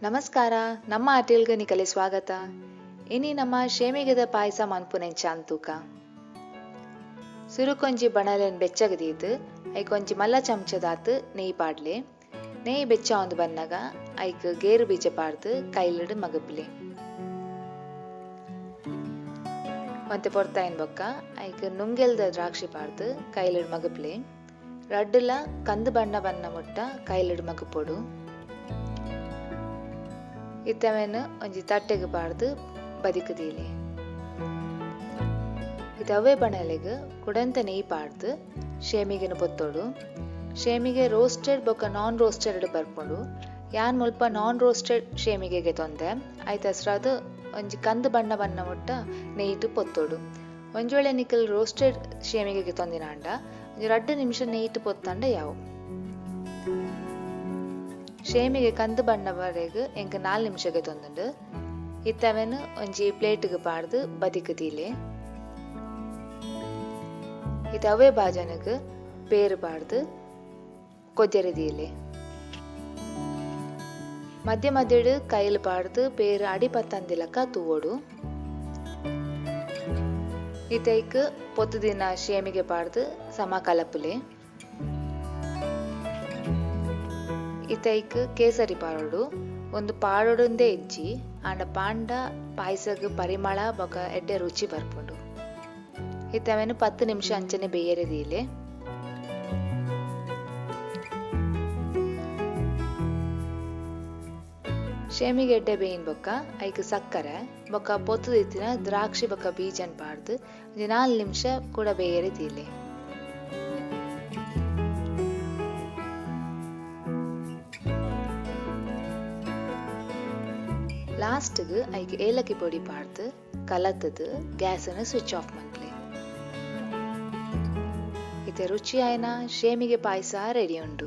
ನಮಸ್ಕಾರ, ನಮ್ಮ ಅಟಿಲ್ಗೆ ನಿಕಲೆ ಸ್ವಾಗತ. ಇನಿ ನಮ್ಮ ಶೇಮಿಗೆದ ಪಾಯಸ ಮನ್ಪುನೆಂಚ ಅಂತೂಕ. ಸುರುಕೊಂಜಿ ಬಣಲೆನ್ ಬೆಚ್ಚಗದೀತ್ ಐಕೊಂಜಿ ಮಲ್ಲ ಚಮಚದಾತ್ ನೆಯ್ ಪಾಡ್ಲೆ. ನೆಯ್ ಬೆಚ್ಚ ಒಂದು ಬನ್ನಗ ಐಕ್ ಗೇರು ಬೀಜ ಪಾಡ್ದು ಕೈಲಡು ಮಗಪ್ಲೆ. ಒಂತೆ ಪೊರ್ತಾಯಿನ್ ಬೊಕ್ಕ ಐಕ್ ನುಂಗೆಲ್ದ ದ್ರಾಕ್ಷಿ ಪಾಡ್ದು ಕೈಲಡು ಮಗಪ್ಲೆ. ರಡ್ಡುಲ ಕಂದು ಬಣ್ಣ ಬಣ್ಣ ಮುಟ್ಟ ಕೈಲಡು ಮಗಪೊಡು. ಇತ್ತವೆನ್ ಒಂಜಿ ತಟ್ಟೆಗೆ ಪಾಡ್ದು ಬದಿಕುದೀಲೆ. ಇದವೇ ಬಣಲೆಗ್ ಕುಡಂತ ನೆಯ್ ಪಾಡ್ದು ಶೇಮಿಗೆನು ಪೊತ್ತೊಡು. ಶೇಮಿಗೆ ರೋಸ್ಟೆಡ್ ಬೊಕ್ಕ ನಾನ್ ರೋಸ್ಟೆಡ್ ಬರ್ಪುಂಡು. ಯಾನ್ ಮುಲ್ಪ ನಾನ್ ರೋಸ್ಟೆಡ್ ಶೇಮಿಗೆಗೆ ತೊಂದೆ. ಐತ ಹಸ್ರಾದ್ ಒಂಜಿ ಕಂದು ಬಣ್ಣ ಬಣ್ಣ ಮುಟ್ಟ ನೆಯ್ಟ್ ಪೊತ್ತೊಡು. ಒಂಜಿ ವೇಳೆ ನಿಕಲ್ ರೋಸ್ಟೆಡ್ ಶೇಮಿಗೆಗೆ ತೊಂದಿನಾಂಡ ಒಂಜಿ 2 ನಿಮಿಷ ನೆಯ್ಟ್ ಪೊತ್ತಂಡ ಯಾವು. ಶೇಮಿಗೆ ಕಂದು ಬಣ್ಣ ಬರೆಗ್ ಎಂಕ್ 4 ನಿಮಿಷಗೆ ತೊಂದುಂಡು. ಇತ್ತವೆನ್ ಒಂಜಿ ಪ್ಲೇಟ್ಗೆ ಪಾಡ್ದು ಬದಿಕುದೀಲೆ. ಇತ್ತವೇ ಬಾಜನಗ್ ಪೇರು ಪಾಡ್ದು ಕೊದ್ಯರೆ ದೀಲೆ. ಮಧ್ಯ ಮಧ್ಯಡು ಕೈಲ್ ಪಾಡ್ದು ಪೇರು ಅಡಿ ಪತ್ತಂದಿಲಕ್ಕ ತೂವೊಡು. ಇತೈಕ್ ಪೊತ್ತು ದಿನ ಶೇಮಿಗೆ ಪಾಡ್ದು ಸಮ ಕಲಪುಲೆ. ಇತೈಕ್ ಕೇಸರಿ ಪಾಡೊಡು. ಒಂದು ಪಾಡೊಡುಂದೇ ಇಜ್ಜಿ ಆಂಡ ಪಾಂಡ ಪಾಯಸಗ್ ಪರಿಮಳ ಬೊಕ ಎಡ್ಡೆ ರುಚಿ ಬರ್ಪುಂಡು. ಇತ್ತವೆನ್ 10 ನಿಮಿಷ ಅಂಚನೆ ಬೇಯರೆ ದೀಲೆ. ಶೇಮಿಗೆ ಎಡ್ಡೆ ಬೇಯಿನ್ ಬೊಕ್ಕ ಐಕ್ ಸಕ್ಕರೆ ಬೊಕ್ಕ ಪೊತ್ತು ದಿತ್ತಿನ ದ್ರಾಕ್ಷಿ ಬೊಕ್ಕ ಬೀಜನ್ ಪಾಡ್ದು ಒಂಜಿ 4 ನಿಮಿಷ ಕೂಡ ಬೇಯರೆ ದೀಲೆ. ಲಾಸ್ಟ್ಗ್ ಐಕ್ ಏಲಕ್ಕಿ ಪೊಡಿ ಪಾಡ್ದು ಕಲತದು ಗ್ಯಾಸನ್ನು ಸ್ವಿಚ್ ಆಫ್ ಮನ್ಪ್ಲೆ. ಇತ್ತೆ ರುಚಿಯಾಯಿನ ಶೇಮಿಗೆ ಪಾಯಸ ರೆಡಿ ಉಂಡು.